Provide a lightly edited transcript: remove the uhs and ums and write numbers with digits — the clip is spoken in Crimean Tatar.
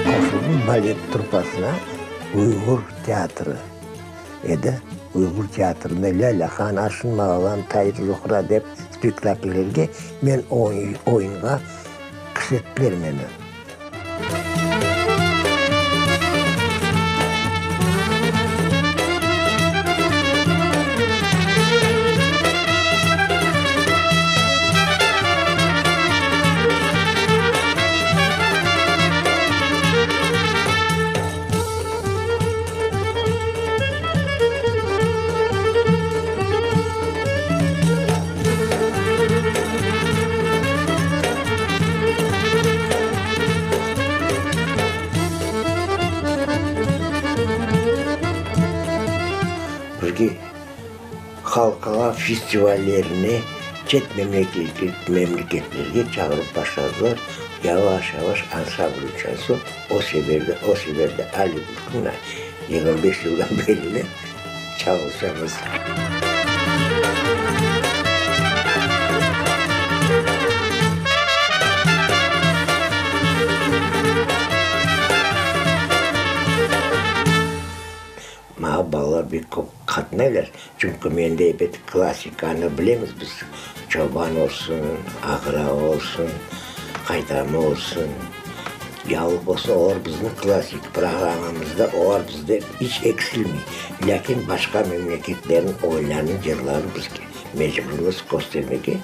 Qoşuldım balet truppasına, Uyğur teatrı edi. Uyğur teatrında Lâlâ han, Arşın Mağalan, Tair Zuhra dep spektakllerge men oyunğa kirsettiler meni. Bizge halqara festivallerine, çet memleketlerge çağırıp başladılar. Yavaş-yavaş ansambl uçası o seberde, o seberde Ali Bülkünay 25 yıldan berli çalışamız. Maña balalar pek köp qatnaylar, çünki mende ebet klassikanı bilemiz biz, çoban olsun, ağra olsun, qaytarma olsun. Yağlıq olsa, olar bizni klassik programmamızda, olar bizde iç eksilmey. Lâkin başqa memleketlerniñ oyunlarını, yırlarını biz mecburmız köstermege.